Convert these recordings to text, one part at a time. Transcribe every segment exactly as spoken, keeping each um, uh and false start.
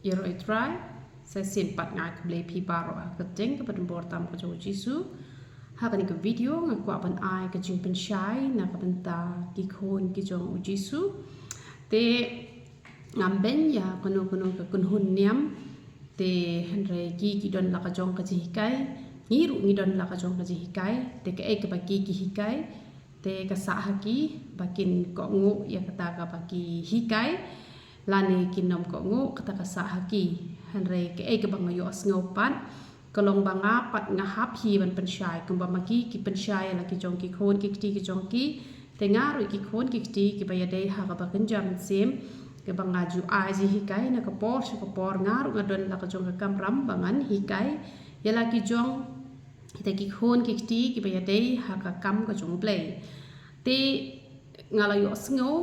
Ïaroh ïa u Trai. Sa shisien pat nga ai khublei ïa phi baroh ha ka kyrteng kaba donbor tam ka jong u Jisu. Ha kane ka video nga kwah ban ai ka jingpynshai na ka bynta ki khun ki jong u Jisu. Te ngam beiñ ïa kano kano ka kynhun niam. Te hynrei ki ki don la ka jong ka jinghikai, ngi ruh ngi don la ka jong ka jinghikai. Te kaei kaba ki ki hikai, te ka sah ha ki ba kin kohnguh ïa kata kaba ki hikai, lane kin ym kohnguh, kata ka sah ha ki. Hynrei kaei kaba nga ïohsngew pat ka long ba nga pat nga hap hi ban pynshai, kumba ma ki ki pynshai ïa la ki jong ki khun ki kti ki jong ki. Te nga ruh ki khun ki kti kiba ïadei ha kaba kynja mynsiem, kaba nga ju ai jinghikai na ka por sha ka por, nga ruh nga don la ka jong ka kamram ba ngan hikai ïa la ki jong kita ki khun ki kti kiba ïadei ha ka kam ka jong u Blei. Te nga la ïohsngew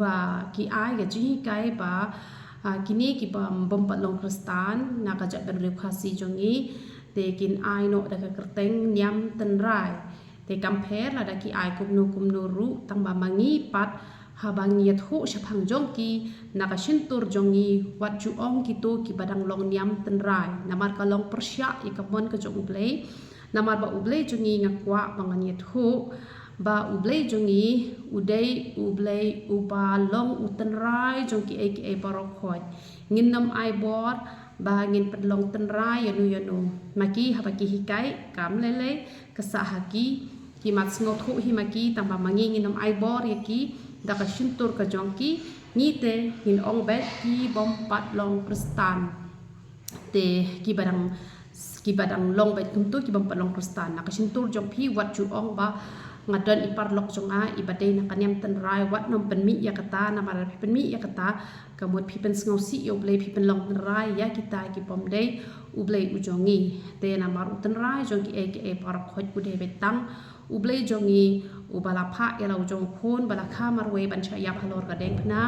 ba ki ai ka jinghikai ba, ah, kine kiba ym pat long Khristan na ka jaitbynriew Khasi jong ngi, te kin ai noh da ka kyrteng niam tynrai. Te kam pher lada ki ai kumno kumno ruh, tang ba ma ngi pat haba ngi ïathuh shaphang jong ki na ka shyntur jong ngi, wat ju ong kito kiba dang long niam tynrai, namar ka long pyrshah ïa ka mon ka jong u Blei. Namar ba u Blei jong ngi, nga kwah ba ngan ïathuh ba u Blei jong ngi u dei u Blei uba long u tynrai jong kiei kiei baroh khoit. Ngin ym ai bor ba ngin pynlong tynrai ïano ïano. Ma ki haba ki hikai, kam lei lei, ka sah ha ki. Ki mat sngewthuh hi ma ki, tang ba ma ngi ngin ym ai bor ïa ki da ka shyntur ka jong ki. Ngi te ngin ong beit ki bym pat long Khristan. Te kiba dang, kiba dang long beit kumto ki bym pat long Khristan. Na ka shyntur jong phi, wat ju ong ba nga don i paralok jong nga iba dei na ka niam tynrai, wat nym pynmih ïa kata, namar phi pynmih ïa kata, ka mut phi pynsngewsih ïa u Blei, phi pynlong tynrai ïa kita ki bym dei u Blei u jong ngi. Te namar u tynrai jong kiei kiei baroh khoit u dei beit tang u Blei jong ngi, uba la phah ïa la u jong u khun ba la kha marwei ban shah ïap halor ka diengphna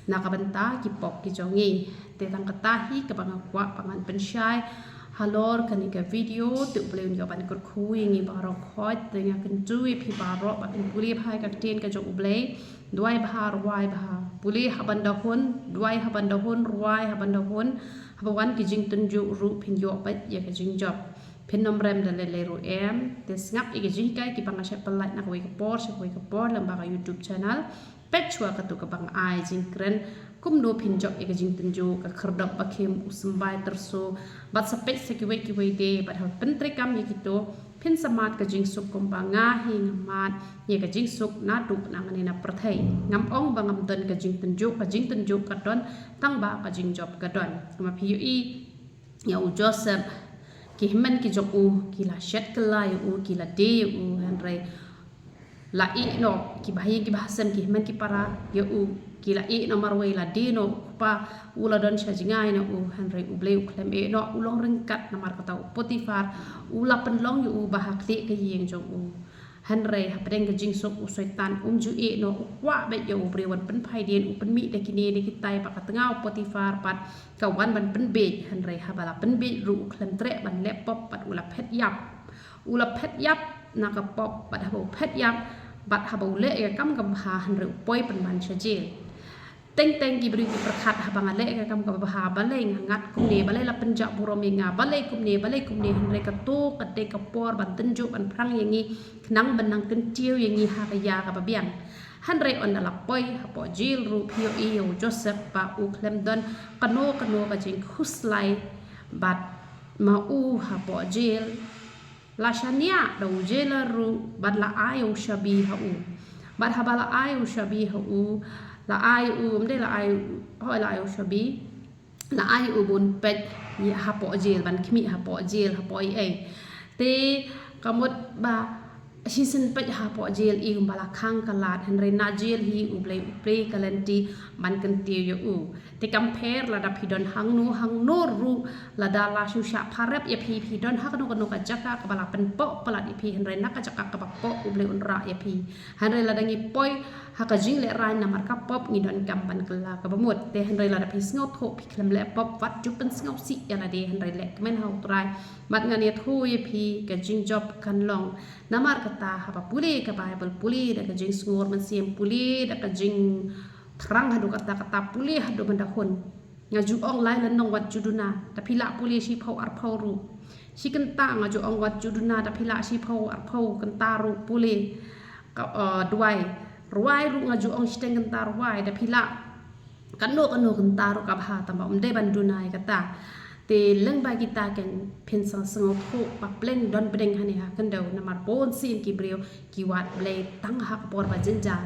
na ka bynta ki pop ki jong ngi. Te tang kata hi kaba nga kwah ba ngan pynshai halor kane ka video. Te u Blei un ïoh ban kyrkhu ïa ngi baroh khoit. Te nga kyntu ïa phi baroh ba phin pule bha ïa ka ktien ka jong u Blei. Duwai bha, rwai bha. Pule ha ban da hun, duwai ha ban da hun, rwai ha ban da hun. Haba wan ki jingtynjuh ruh phin ïoh beit ïa ka jingjop. Phin nym rem da lei lei ruh em. Te sngap ïa ki jinghikai kiba nga shait pyllait na kawei ka por sha kawei ka por lyngba ka YouTube channel. Peit shuwa kato kaba nga ai jingkren kumno phin jop ïa ka jingtynjuh, ka khyrdop ba khim, u symbai tyrso, bad sa peit sa kiwei kiwei de, bad haba pyntreikam ïa kito, phin sa mad ka jingsuk kumba nga hi nga mad ïa ka jingsuk naduh nangne na pyrthei. Ngam ong ba ngam don ka jingtynjuh, ka jingtynjuh ka don, tang ba ka jingjop ka don. Kumba phi ïohi ïa u Joseph, ki hynmen ki jong u ki la shet kylla ïa u, ki la die ïa u, hynrei la ïeh noh, kiba ha ïing kiba ha sem, ki hynmen ki para ïa u ki la ïeh noh marwei, la die noh. U kpa u la don sha jngai na u, hynrei u Blei u khlem ïeh noh, u long ryngkat. Namar kata u Potiphar u la pynlong ïa u ba ha khlieh ka ïing jong u. Hynrei hapdeng ka jingsuk u Soitan um ju ïeh noh, u kwah beit ïa u briew ban pynphai dien, u pynmih da kine da kitai, bad ka tnga u Potiphar pat ka wan ban pynbiej, hynrei haba la pynbiej ruh u khlem treh ban leh pop, bad u la phet ïap. U la phet ïap na ka pop, bad haba u phet ïap, bad haba u leh ïa ka kam kaba bha, hynrei u poi pynban sha jel. Teng teng ki briew ki pyrkhat, haba nga leh ïa ka kam kaba bha, balei nga ngat kumne, balei la pynjah burom ïa nga, balei kumne, balei kumne, hynrei kato ka dei ka por ban tynjuh ban phrang ïa ngi, khnang ban nang kyntiew ïa ngi ha ka ïa kaba biang. Hynrei ynda la poi hapoh jel ruh, phi ïohi ïa u Joseph ba u khlem don kano kano ka jingkhuslai, bad ma u hapoh jel la shaniah da u jailer ruh, bad la ai u shabi ha u. Bad haba la ai u shabi ha u, la ai u, ym dei la ai u, hooid la ai u shabi, la ai u ban peit ïa hapoh jel, ban khmih hapoh jel, hapoh ei ei. Te ka mut ba shisien peit hapoh jel, i kumba la khang ka lad, hynrei na jel hi u Blei u plie ka lynti ban kyntiew ïa u. Te kam pher lada phi don hangno hangno ruh, lada la shu shah pharep ïa phi, phi don ha kano kano ka jaka kaba la pynpoh palat ïa phi, hynrei na ka jaka kaba kpoh u Blei un rah ïa phi. Hynrei lada ngi poi ha ka jinglehrain namar ka pop, ngi donkam ban kylla kaba mut. Te hynrei lada phi sngewthuh phi khlem leh pop, wat ju pynsngewsih ïa lade, hynrei leh kmen ha u Trai. Bad ngan ïathuh ïa phi, ka jingjop kan long. Namar kata haba pule ka Baibl, pule da ka jingsngur mynsiem, pule da ka jingthrang haduh katta katta, pule haduh ban da hun. Nga ju ong lai lynnong wat ju duna, da phi lah pule shiphew arphew ruh. Shi kynta nga ju ong wat ju duna, da phi lah shiphew arphew kynta ruh pule. Ka, uh, duwai. Rwai ruh nga ju ong shiteng kynta rwai, da phi lah kano kano kynta ruh ka bha, tangba ym dei ban duna ïa kata. Te lyngba kita kin phin sa sngewthuh ba plain don bneng hangne ha khyndew, namar bun sien ki briew ki wad Blei tang ha ka por ba jynjar.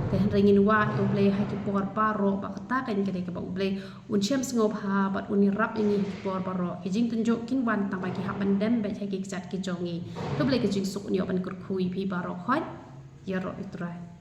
Te hynrei ngin wad ïa U Blei ha ki por baroh, ba kata kan ka dei kaba U Blei un shem sngewbha bad un ïarap ïa ngi ha ki por baroh. Ki jingtynjuh kin wan tangba ki hap ban dem beit ha ki kjat ki jong ngi. To Blei ka jingsuk un ïoh ban kyrkhu ïa phi baroh khoit. Ïaroh ïa U Trai.